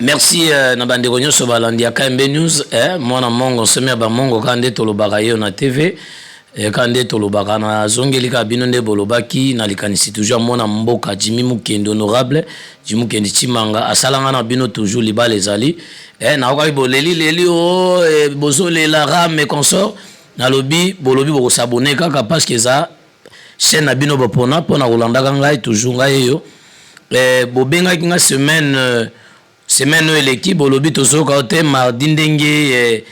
Merci na bandeko nyonso balandi ya KMB News. Mwana mongo somi ya bamongo, kaka nde tolobaka yo na TV, kaka nde tolobaka, nazongeli kaka bino nde bolobaki na likanisi toujours. Mwana mboka Jimmy Mukendi, honorable Jimmy Mukendi Chimanga, asalanga na bino toujours libala ezali. Naokaki boleli leli o bozolela ram et consort. Nalobi bolobi bokosabone kaka parce que eza chaîne na bino bopona mpona kolandaka ngai toujours. Ngai eyo bobengaki nga semaine oyo eleki, bolobi tozoyoka te mardi ndenge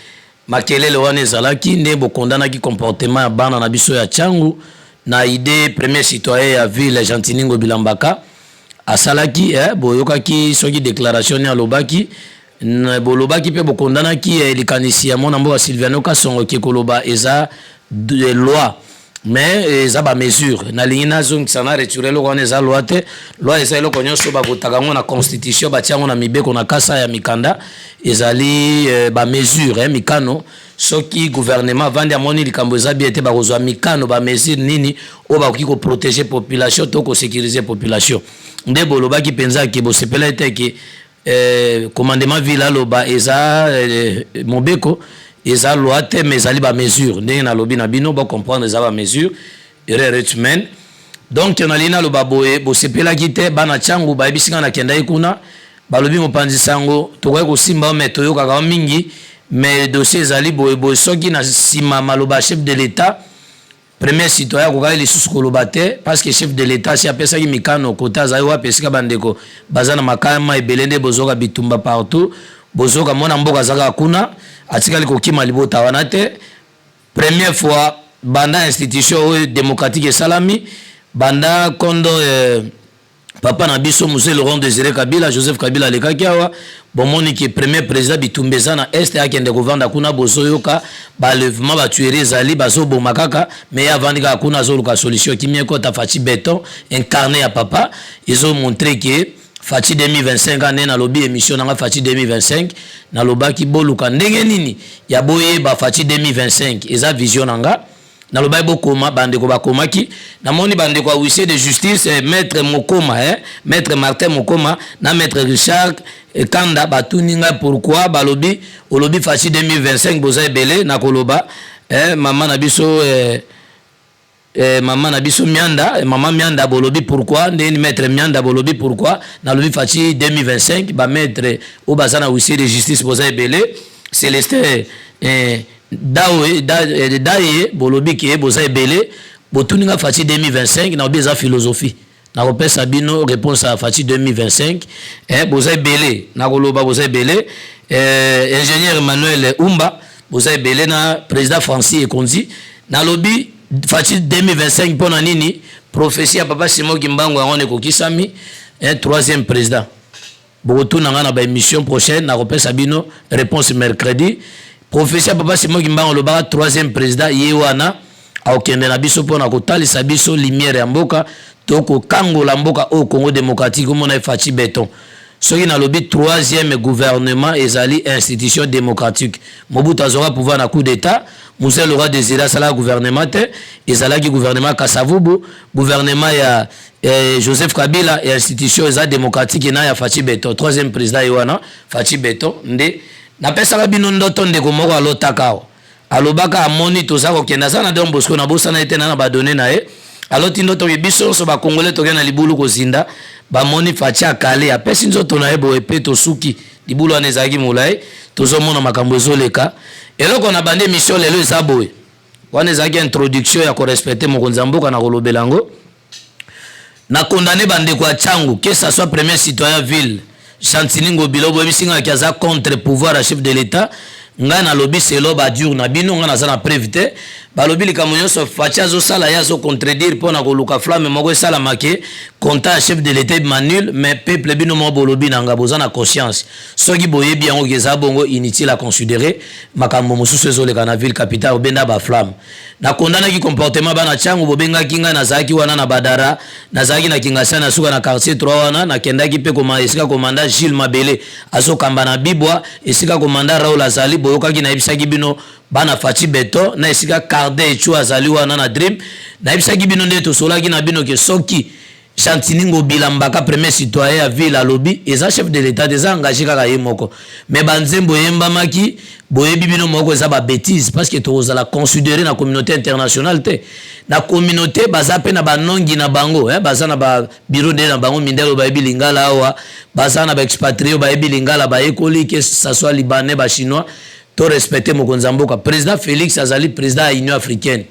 makelele wana ezalaki, nde bokondanaki comportement ya bana na biso ya Tshangu na idée premier citoyen ya ville Gentiny Ngobila Mbaka asalaki. Boyokaki soki déclaration ni alobaki, bolobaki mpe bokondanaki likanisi ya mwana mboka Sylviano Kasongo ke koloba eza loi mais eza bamesure. Nalingi nazongisa na retirer eloko wana. Eza loi te. Loi eza eloko nyonso bavotaka yango na constitution, batia yango na mibeko na kasa ya mikanda. Ezali bamesure, mikano. Soki gouvernement avandi, amoni likambo eza bien te, bakozwa mikano, bamesure nini oyo bakoki koprotéger population to kosécuriser population. Nde bolobaki mpenza ke bosepela ete ke commandement ville aloba eza mobeko, eza loi te, mais ezali bamesure. Ndenge nalobi na bino, bocomprendre, eza bamesure, erreur est humaine. Donc nalingi naloba boye: bosepelaki te. Bana Tshangu bayebisi nga, nakendaki kuna, balobi mopanzi sango tokoki kosimba, me toyokaka mingi, mais dossier ezali boye boye. Soki na nsima maloba chef de l'État, premier citoyen akokaki lisusu koloba te, parce que chef de l'État asi apesaki mikano. Kote azali wapi, esika bandeko baza na makama ebele, nde bozoka bitumba partout, bozoka mwana mboka aza kaka kuna, atikali kokima libota wana te. Première fois banda institution oyo démocratique esalami, banda kondo papa na biso Mzee Laurent Désiré Kabila, Joseph Kabila alekaki awa, bomoni ke premier président, bitumba eza na Est, akende kovanda kuna. Bozoyoka baenlèvement, batuerie ezali, bazoboma kaka, mais ye avandi kaka kuna, azoluka solution, kimia ekota. Fatshi Béton incarné ya papa ezomontre ke Fatshi 2025. Nde nalobi émission nanga Fatshi 2025, nalobaki boluka ndenge nini ya boyeba Fatshi 2025 eza vision na nga. Nalobaki bokoma, bandeko bakomaki. Namoni bandeko ya huissier de justice, maître Mokoma, maître Martin Mokoma na maître Richard Kanda, batuni ngai pourquoi balobi olobi Fatshi 2025. Boza ebele na koloba. Mama na biso, mama na biso Mianda, mama Mianda, bolobi pourquoi ndeni, maître Mianda, bolobi pourquoi nalobi Fatshi 2025. Bamaître oyo baza na huissier de justice, boza ebele. Célestin dawe daye, bolobi ke boza ebele, botuni nga Fatshi 2025, nakobi eza philosophie. Nakopesa bino réponse ya Fatshi 2025. Boza ebele, nakoloba boza ebele. Ingénieur Emmanuel Umba, boza ebele, na président Francis Ekonzi. Nalobi Fatshi 2025 mpo na nini? Prophétie ya papa Simon Kimbangu yango wana ekokisami, troisième président. Bokotuna nga na baémission prochaine, nakopesa bino réponse mercredi. Prophétie ya papa Simon Kimbangu alobaka troisième président, ye wana akokende na biso mpona kotalisa biso lumière ya mboka to kokangola mboka oyo Congo démocratique. Omona ye Fatshi Béton. Soki nalobi troisième gouvernement, ezali institution démocratique. Mobutu azwaka pouvoir na coup d'État. Mzee Laurent Désiré asalaka gouvernement te, ezalaki gouvernement Kasavubu. Gouvernement ya Joseph Kabila ya institution eza démocratique na ya Fatshi Béton. Troisième président ye wana, Fatshi Béton. Nde napesaka bino ndoto, ndeko moko alotaka awa, alobaka amoni toza kokende, aza na Don Bosco, nabosana ye te, na badone na ye. Aloti ndoto biso nyonso bakongole tokende na libulu kozinda, bamoni Fatshi akale, apesi nzoto na ye boye, mpe tosuki. Libulu wana ezalaki molai, tozomona makambo ezoleka. Eloko na bande émission lelo eza boye, wana ezalaki introduction ya korespecter mokonzi ya mboka. Na kolobela yango, na condamné bandeko ya Tshangu, que ça soit premier citoyen ville Gentiny Ngobila, boyebisi ngaki aza contre pouvoir ya chef de l'État. Ngai nalobi selo badure na bino, ngai naza na preuve te. Balobi likambo nyonso Fatshi azosala, ye azocontredire mpo na koluka flamme moko esalamake compta ya chef de l'État ebima nul. Mais peuple, bino moko bolobi na nga, boza na conscience. Soki boyebi yango ke eza bongo, inutile à considérer makambo mosusu ezoleka na ville capitale, obenda baflamme. Nakondanaki comportement bana Tshangu. Bobengaki ngai, nazalaki wana na Badara, nazalaki na Kingasani na suka na quartier 3 wana. Nakendaki mpe koma esika komanda Gilles Mabele azokamba na Bibwa, esika komanda Raoul azali. Boyokaki nayebisaki bino bana Fatshi Béton na esika Carde Echu azali wana na Dream. Nayebisaki bino nde tosolaki na bino ke soki Gentiny Ngobila Mbaka premier citoyen ya ville alobi eza chef de l'etat te, eza engage kaka ye moko. Mais ba nzembo eyembamaki boyebi bino moko eza ba betises parce que tokozala considerer na communaute internationale te. Na communaute baza pe na ba nongi na bango hein, baza na ba bureau nde na bango mindele oyo bayebi lingala awa, baza na ba expatries oyo bayebi lingala bayekoli que ça soit libanais ba chinois. To respecter mokonzi ya mboka. President Felix azali president ya Union africaine.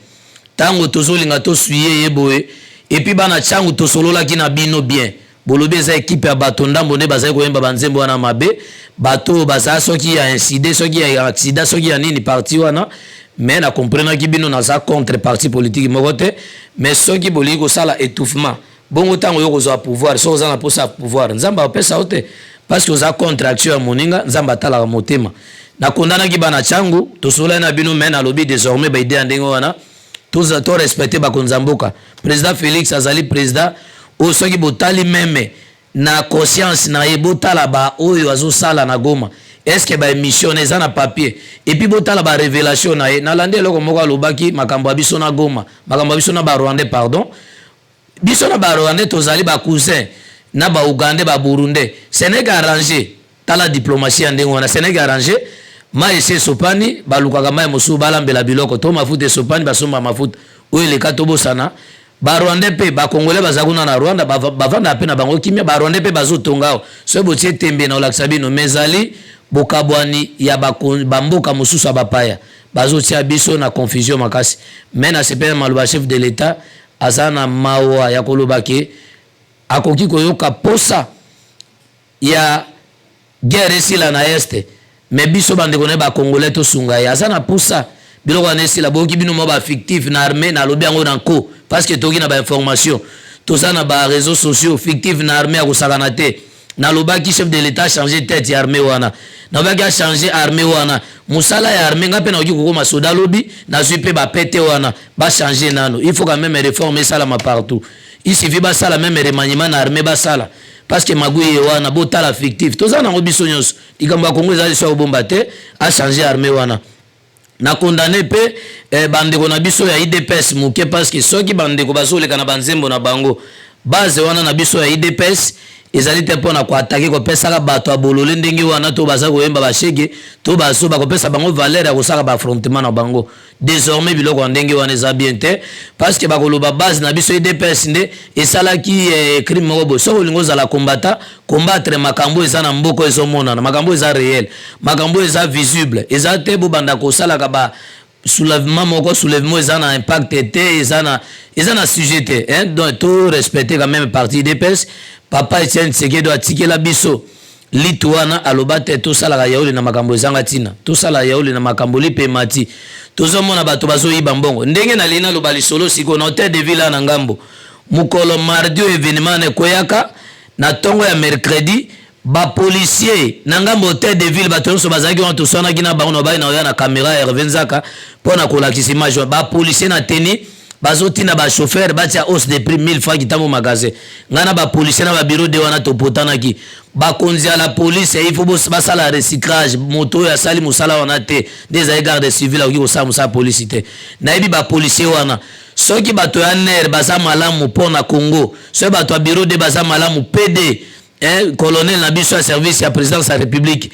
Tango tozolinga to suye ye boye et puis bana tshangu tosololaki na bino bien bolobi eza equipe ya bato ndambo nde bazali koyemba ba nzembo wana mabe bato oyo baza soki ya incide soki ya accident soki ya nini parti wana mais na comprenaki bino naza contre parti politique moko te mais soki bolingi kosala etouffement Bongo tango yo okozua pouvoir soki oza na posa ya pouvoir nzambe akopesa yo te parce que oza contre action ya moninga nzambe atalaka motema na condanaki bana tshangu tosololaki na bino mais nalobi desormais ba idee ya ndenge wana toza to respecter bakonzi ya mboka president Felix azali president oyo soki botali meme na conscience na ye botala ba oyo azosala na Goma est ce que ba emission na eza na papier et puis botala ba revelation na ye nalandi eloko moko alobaki makambo ya biso na Goma makambo ya biso na ba rwandais pardon Biso na ba rwandais tozali ba cousins na ba ougandais ba burundais ce n'est qu'arrange tala diplomatie ya ndenge wana ce n'est qu'arrange mayi esi esopani balukaka mayi mosusu balambela biloko to mafuta esopani basomba mafuta oyo eleka tobosana ba rwandais pe ba congolais baza kuna na rwanda bavandaka pe na bango kimia ba rwandais pe bazotonga awa soki botie tembe na olakisa bino mais ezali bokabwani ya ba mboka mosusu ya bapaya bazotia biso na confusion makasi mais nasepeli na maloba ya chef de l'etat Aza na mawa ya koloba ke akoki koyoka posa ya guerre esila na est mais biso ba ndeko naye ba congolais tosunga ye aza na posa biloko wana esila boyoki bino mwa ba fictif na armee nalobi yango na nko parce que toyoki na ba information toza na ba reseaux sociaux fictif na armee ya kosakana te Nalobaki chef de l'etat a changer tete ya armee wana. Nalobaki a changer armee wana. Musala ya armee nga pe nakoki kokoma soda lobi, nazui pe ba pete wana. Ba changer nanu. Il faut quand meme reforme esalama partout. Il suffit basala meme remaniement na armee basala. Parce que magouille ye wana botala fictif. Toza nango biso nionso. Likambo ya Congo eza lisusu ya kobomba te. A changer armee wana. Na condamne pe eh, ba ndeko na biso ya udps moke parce que soki ba ndeko bazoleka na ba nzembo na bango base wana na biso ya udps ezali te mpo na ko attaquer kopesaka bato ya bolole ndenge wana to baza koyemba ba shege to bazoba kopesa bango valeur ya kosala ba affrontement na bango desormais biloko ya ndenge wana eza bien te parce que bakoloba base na biso udps nde esalaki eh, crime moko boye soki olingi ozala combattant combattre makambo eza na mboka ezomonana makambo eza réel makambo eza visible eza te bobanda kosalaka ba soulèvement moko soulèvement eza na impact te eza na eza na sujet te hein? Donc to respecter quand même parti UDPS papa Etienne Tshisekedi atikela biso litu wana aloba te tosalaka yauli na makambo ezanga ntina tosala yauli na makambo lipema ti tozomona bato bazoyiba mbongo ndenge nalingi naloba lisolo sikoyo na hotel de ville na ngambo mokolo mardi oyo evenement wana ekweyaka Na tongo ya mercredi, ba policiers na ngambo hotel de ville bato nyonso bazalaki wana toswanaki na bango nalobaki nakoya na camera ya Herve Nzaka mpo na kolakisa image wana. Ba policiers na tenue bazotinda ba chauffeurs batia hausse de prix 1000 francs kitambo magasin. Ngai na ba policiers na ba bureau de wana topotanaki. Bakonzi ya la police il faut basala recyclage, moto oyo asali mosala wana te nde ezali garde civile akoki kosala mosala ya polisi te. Nayebi ba policiers wana soki bato ya ANR baza malamu mpo na Congo Soki bato ya bureau de baza malamu PD eh, colonel na biso ya service ya presidence ya republique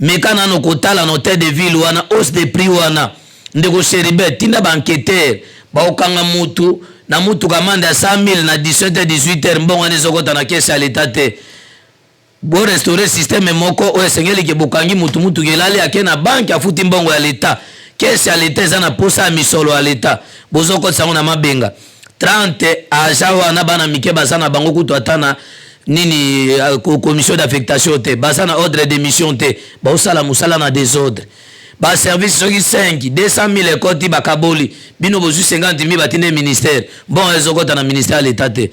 meka nano kotala na hotel de ville wana hausse de prix wana ndeko Cherubin tinda ba enquêteur bakokanga mutu na mutuka amande ya 100 000 na 17 18 heures mbongo wana ezokota na caisse ya l'etat te. Bo restaurer système moko oyo esengeli ke bokangi mutu mutuka elali ake na banque afuti mbongo ya l'etat. Caisse ya l'etat eza na posa ya misolo ya l'etat. Bozo kotisa yango na mabenga. 30 agents wana bana mike baza na bango kutu ata na nini commission d'affectation te. Baza na ordre de mission te. Baosala musala na desordre. Ba service soki 5 200 000 ekoti bakaboli. Bino bozui 50 000 batindi ministère. Mbongo ezo kota na ministère ya l'etat te.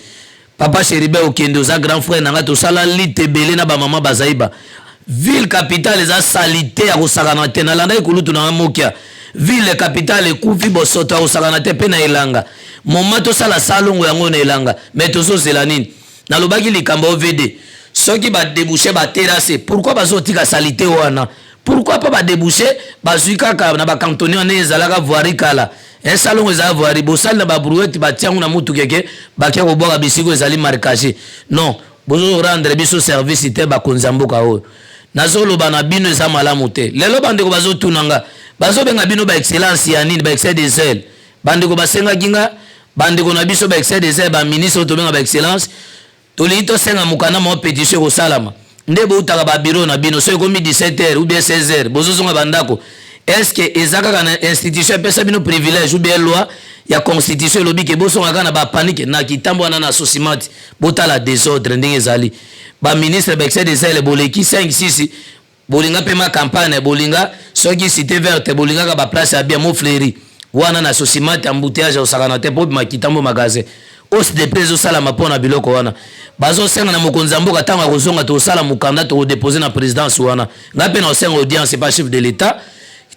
Papa Cherubin Okende oza grand frère na nga tosala lutte ebele na ba maman Bazaiba. Ville capitale eza salite ya kosakana te. Nalandaki kulutu na nga Mokia. Ville capitale ekufi bosoto ya kosakana te pe na elanga. Moment tosala salongo yango na elanga. Mais tozozela nini? Nalobaki likambo OVD. Soki ba deboucher ba terrasse, pourquoi bazotika salite wana? Pourquoi pas ba deboucher bazui kaka na ba cantonniers wana ezalaka voirie kala. Salongo eza voirie, bosali na babrouette, batia yango na mutuka eke bakia kobwaka bisika ezali marécage. Non, bozorendre biso service te. Bakonzi ya mboka oyo, nazoloba na bino, eza malamu te. Lelo bandeko bazotuna nga, bazobenga bino baexcellence ya nini, baexcès de zèle. Bandeko basengaki nga, bandeko na biso baexcès de zèle, baministre oyo tobenga baexcellence, tolingi tosenga mokanda moko, pétition ekosalama nde boutaka babureau na bino. So ekomi 17 heures ou bien 16 heures, bozozonga bandako. Est ce que eza kaka na institution epesa bino privilège, ou bien loi ya constitution elobi ke bosonga kaka na bapanique na kitambo wana na Socimat? Botala désordre ndenge ezali. Baministre baexcès de zèle, boleki 5 6, bolinga mpe ma campagne, bolinga soki Cité Verte, bolingaka baplace ya bien Mont-Fleury wana na Socimat, embouteillage osakana te mpo obima kitambo magasin. Hausse de prix ezosalama mpo na biloko wana. Bazosenga na mokonzi ya mboka, ntango akozonga, tokosala mokanda, tokodepose na présidence wana. Ngai mpe na osenga audience pa chef de l'État,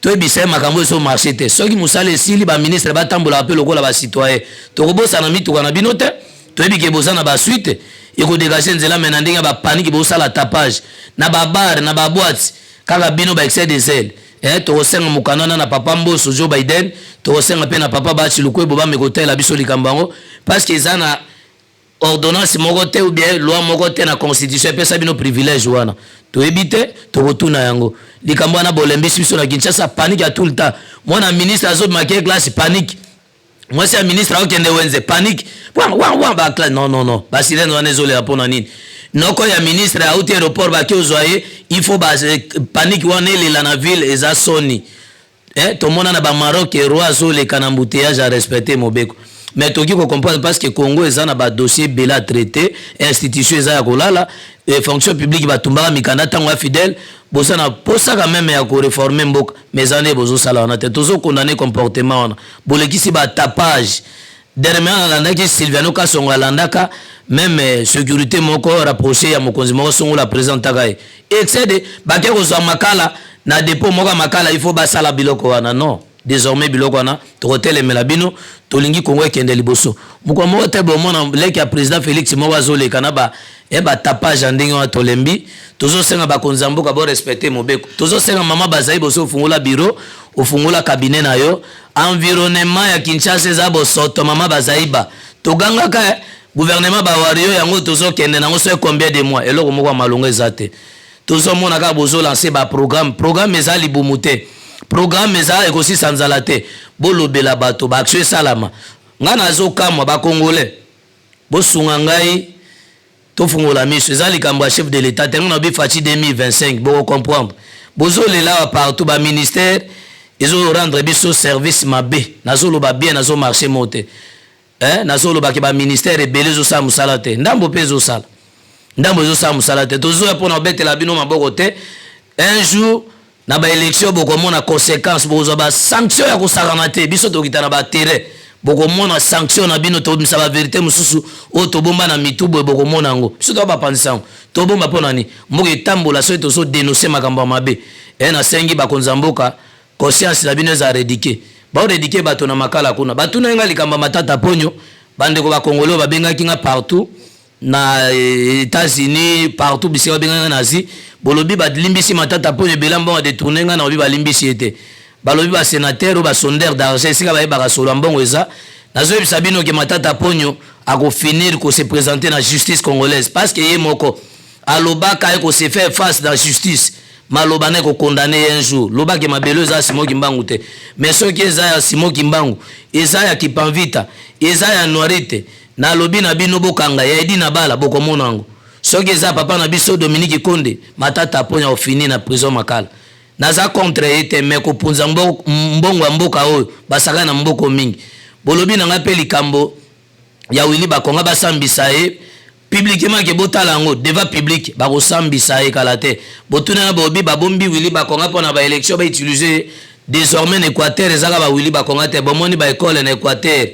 toyebisa ye makambo ezomarche te. Soki mosala esili, baministre batambolaka mpe lokola bacitoyen. Tokobosana mituka na bino te, toyebi ke boza na basuite ekodégage nzela, me na ndenge ya bapanique, bosala tapage na babar, na baboîte, kaka bino baexcès de zèle. Tokosenga mokanda wana na papa Mboso Joe Biden, tokosenga mpe na papa Bachi Lukwebo, bameka kotalela biso likambo yango, parce que eza na ordonnance moko te ou bien loi moko te na constitution epesa bino privilège wana. Toyebi te, tokotuna yango likambo wana. Bolembisi biso na Kinshasa, panique ya tout le temps. Mwana ministre azobimaki classe, panique. Mwasi ya ministre akokende wenze, panique, wa wa wa bacla. Non, non, non, basirène wana ezolela mpo na nini? Noko ya ministre auti aéroport, baki ozwa ye, il faut bapanique wana elela na ville. Eza soni. Tomona na bamaroc, roi azoleka na embouteillage, arespecte mobeko. Mais tokoki kocomprendre, parce que Congo eza na badossier ebele à traiter, institution eza ya kolala, fonction publique batumbaka mikanda ntango ya Fidèle. Boza na posaka meme ya koreforme mboka, mais eza nde bozosala wana te. Tozokondane comportement wana, bolekisi batapage. Dernièrement alandaki Sylviano Kasongo, alandaka même sécurité moko rapproché ya mokonzi moko songola, présentaka ye excès, bake kozwa makala na dépôt moko ya makala, il faut basala biloko wana. Non, désormais biloko wana tokotelemela bino. Tolingi Kongo ekende liboso. Mokolo moko te bomona leki ya président Félix moko azoleka na ba batapage ya ndenge wana. Tolembi. Tozosenga bakonzi ya mboka borespecte mobeko. Tozosenga mama bazali boso, ofungola bureau, ofungola cabinet na yo. Environnement ya Kinshasa eza bosoto. Mama bazali ba togangaka gouvernement bawario yango, tozokende nango so combien de mois, eloko moko ya malongo eza te. Tozomona kaka bozolance baprogramme. Programme eza libumu te, programme eza ekosisa nzala te. Bolobela bato, baaction esalama. Ngai nazokamwa, bacongolais, bosunga ngai tofungola miso. Eza likambo ya chef de l'État te. Ngai nabi Fatshi 2025, bokocomprendre. Bozolela awa partout, baministère ezorendre biso service mabe. Nazoloba bien, nazomarche mo te. Nazolobaki baministère ebele ezosala mosala te, ndambo mpe ezosala, ndambo ezosala mosala te. Tozoya mpona kobetela bino maboko te. Un jour na baélection bokomona conséquence, bokozwa basanction ya kosakana te. Biso tokita na baterrain, bokomona sanction na bino. Tobimisa bavérité mosusu oyo tobomba na mitu boye, bokomona yango. Biso toa bapanzisa yango, tobomba mpo na nini? Mboka etambola soki tozodénonce makambo ya mabe. Nasengi bakonzi ya mboka, conscience na bino eza rééduquer, baorééduquer bato na Makala kuna. Batuna nga likambo ya Matata Ponyo. Bandeko bakongole oyo babengaki nga partout na États-Unis, partout bisika babengaki nga na Asie, bolobi balimbisi Matata Ponyo, ebele mbongo adétourne. Nga na lobi balimbisi ye te. Balobi basénateur oyo basondeur d'argent, esika bayebaka solo ya mbongo eza. Nazoyebisa bino ke Matata Ponyo akofinir kose présenter na justice congolaise, parce que ye moko alobaka ye kose faire face na justice. Maloba na ekokondane ye un jour. Lobaki mabele eza ya Simon Kimbangu te, mais soki eza ya Simon Kimbangu, eza ya Kipanvita, eza ya Noirite, nalobi na bino, bokanga ya edi na bala, bokomona yango. Soki eza papa na biso Dominique Konde, Matata Mponya ofini na prison Makala. Naza contre ye te, mais kopunza mbongo ya mboka oyo basaka na mboko mingi. Bolobi na ngai mpe likambo ya Willy Bakonga, basambisa ye publiquement, ke botala yango devant public, bakosambisa ye kala te. Botuna bobi babombi Willy Bakonga mpo na baélection bautilize. Désormais na Équateur ezaka bawilly Bakonga te. Bomoni baekole na Équateur,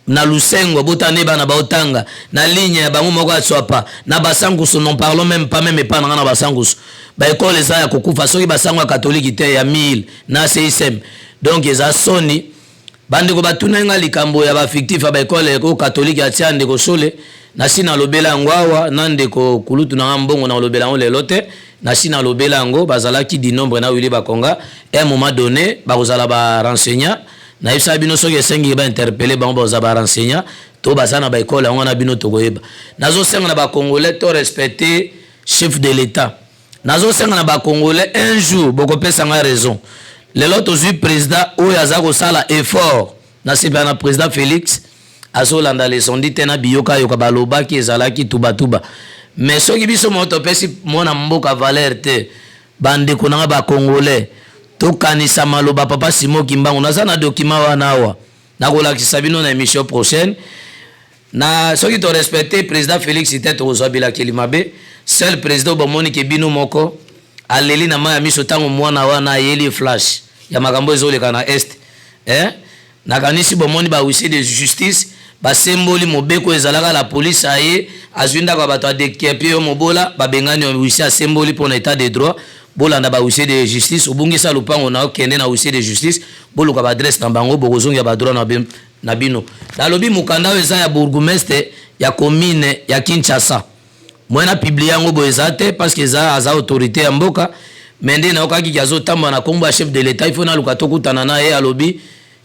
na Lusengo, botala nde bana baotanga na ligne ya bango moko ya Tswapa. Na Basankusu, n'en parlons même pas. Même epa na nga na Basankusu, baekole eza ya kokufa, soki basango ya katolike te, ya 1000 na CICM. Donc eza soni. Bandeko batuna nga likambo ya bafictif ya baekole oyo katolike atia ndeko Sole. Nasi nalobela yango awa na ndeko kulutu na nga Mbongo, nalobela yango lelo te. Nasi nalobela yango, bazalaki du nombre na Willy Bakonga. Un moment donné bakozala barenseignant. Nayebisaka bino soki esengi ba interpeller bango baza ba renseignant to baza na ba école yango wana bino tokoyeba. Nazosenga na ba Congolais to respecter chef de l'État. Nazosenga na ba Congolais un jour bokopesa nga raison. Lelo tozwi président oyo aza kosala effort. Nasepela na président Félix azolanda lesondi te na biyokayoka balobaki ezalaki tubatuba. Mais soki biso moko topesi mwana mboka valeur te, bandeko na nga ba Congolais tokanisa maloba papa Simon Kimbangu. Naza na document wana awa, nakolakisa bino na émission prochaine. Na soki to respecter président Félix te, tokozwa bilakeli mabe. Seul président bomoni ke bino moko aleli na mai ya miso ntango mwana wana ayeli flash ya makambo ezoleka na Est, eh? Nakanisi bomoni ba huissier de justice basemboli mobeko ezalaka la police aye azwi ndako ya bato adekepi yo mobola babengani yo, huissier asemboli mpona état de droit. Bolanda ba huissier de justice, obungisa lopango na okende na huissier de justice, boluka ba adresse na bango, bokozongia ba droit na bino. Nalobi mokanda oyo eza ya bourgmestre ya commune ya Kinshasa. Moye na publier yango boye eza te parce que eza aza autorité ya mboka, mais nde nayokaki azotambola na nkombo ya chef de l'État, il faut naluka tokutana na ye. Alobi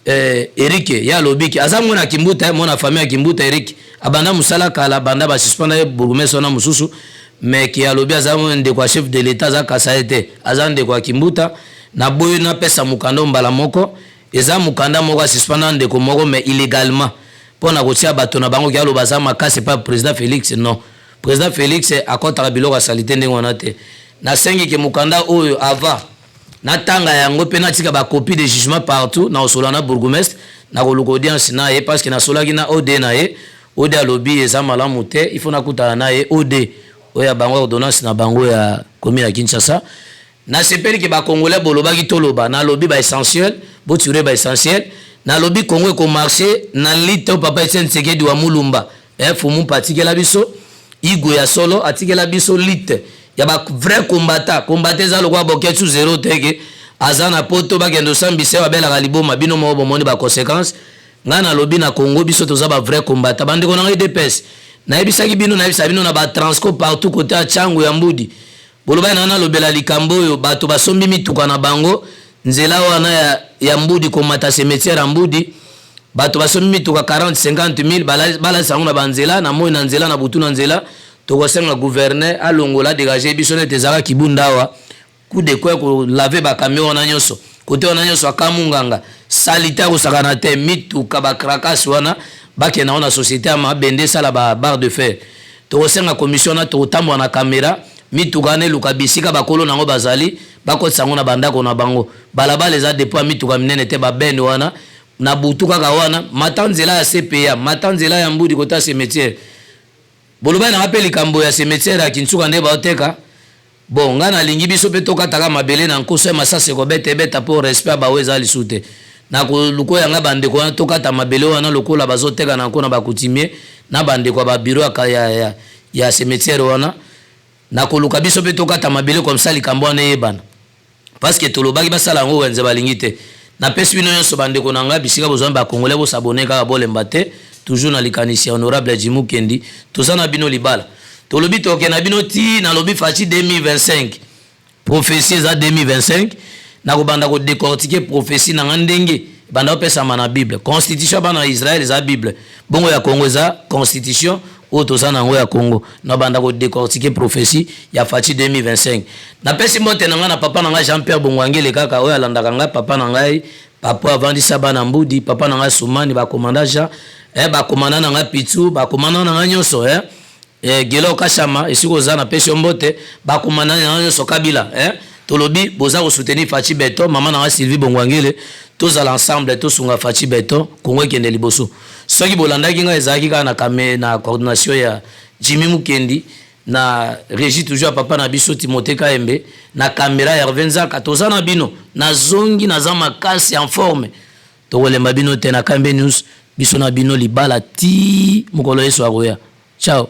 Eric ye alobi ke aza mwana Kimbuta, mwana famille ya Kimbuta. Eric abanda mosala kala, banda basuspendre ye bourgmestre wana mosusu, mais ke alobi aza ndeko ya chef de l'État, aza kasa ye te, aza ndeko ya Kimbuta. Naboyi napesa mokanda mbala moko. Eza mokanda moko asuspendre ndeko moko, mais illégalement, mpo na kotia bato na bango ke aloba aza makasi pa président Félix. Non, président Félix akɔtaka biloko asali te ndenge wana te. Nasengi ke mokanda oyo avant natanga yango mpe natika ba copie de jugement partout. Nakosola na bourgmestre, nakoluka audience na ye parce que nasolaki na od na ye. Od alobi eza malamu te, il faut nakutana na ye. Od oyo ya bango, ordonnance na bango ya commune ya Kinshasa. Nasepeli ke Bacongolais bolobaki toloba. Nalobi ba essentiel, botire ba essentiel. Nalobi Congo ekomarcher na lite oyo papa Etienne Tshisekedi wa Mulumba, Fumu mpe atikela biso igwe ya solo, atikela biso lite ya ba vrai combattant. Combattant eza lokola Boketsu zero teke aza na poto, bakende osambisa, babelaka liboma. Bino moko bomoni ba conséquence. Ngai nalobi na Congo biso toza ba vrai combattant. Bandeko na ngai UDPS, nayebisaki bino, nayebisa bino na batransco partout kote ya Ntiango ya Mbudi, bolobaki na nalobela likambo oyo. Bato basombi mituka na bango nzela wana ya Mbudi komata cimetière ya Mbudi. Bato basombi mituka 40 50 000, balalisa yango na banzela na moi na nzela na butu na nzela. Tokosenga gouverneur alongola, dégage biso nete ezalaka Kibunda awa, coup de coin kolaver ba camion wana nyonso kote wana nyonso. Akamunganga saleté akosakana te. Mituka bakrakase wana bakenda ngo na société ya mabende esala ba barre de fer. Tokosenga commission wana, tokotambola na caméra, mituka wana eluka bisika bakolo nango bazali, bakotisa yango na bandako na bango. Balabala eza dépôt ya mituka minene te, babene wana na butu kaka wana mata nzela ya CPA, mata nzela ya Mbudi kota cimetière. Bolobaki nanga mpe likambo ya cimetière ya Kinsuka nde baoteka. Bon, ngai nalingi biso mpe tokataka mabele na nkoso ya masasi ekobeta ebeta mpo respect ya baoyo eza lisusu te. Na koluka yanga bandeko wana tokata mabele wana lokola bazoteka na nko na ba coutumier na bandeko ya ba bureau ya cimetière wana. Nakoluka biso mpe tokata mabele comme ça likambo wana eyebana parce que tolobaki basala yango, wenze balingi te. Napesi bino nyonso, bandeko na ngai, bisika bozwami, Bacongolais, bos'abonner kaka, bolemba te. Toujours na likanisi ya honorable Jimu Kendi, toza na bino libala. Tolobi toke na bino ti nalobi Fatshi 2025, prophétie eza 2025. Nakobanda kodécortiquer prophétie na nga ndenge ebanda kopesama na Bible. Constitution ya bana ya Israel eza Bible, bongo ya Congo eza constitution oyo toza na yango ya Congo. Nabanda kodécortiquer prophétie ya Fatshi 2025. Napesi mbote na ngai na papa na ngai Jean Pierre Bongwangele kaka oyo alandaka ngai, papa na ngai, papa avandisa bana Mbudi, papa na ngai Sumani, bakomanda Jean, bakomanda na ngai Pitu, bakomanda na ngai nyonso, Gelo Kashama, esika oza napesi yo mbote, bakomanda na ngai nyonso Kabila, Tolobi boza kosoutenir Fatshi Béton. Mama na ngai Sylvie Bongwangele, tozala ensemble, tosunga Fatshi Béton, Kongo ekende liboso. Soki bolandaki ngai, ezalaki kaka na kame na coordination ya Jimmy Mukendi, na régie toujours ya papa na biso Timothée Kaembe, na caméra Hervé Nzaka. Toza na bino, nazongi, naza makasi, en forme. Tokolemba bino te na Kambe News. Biso na bino libala ti mokolo Yesu akoya. Ciao.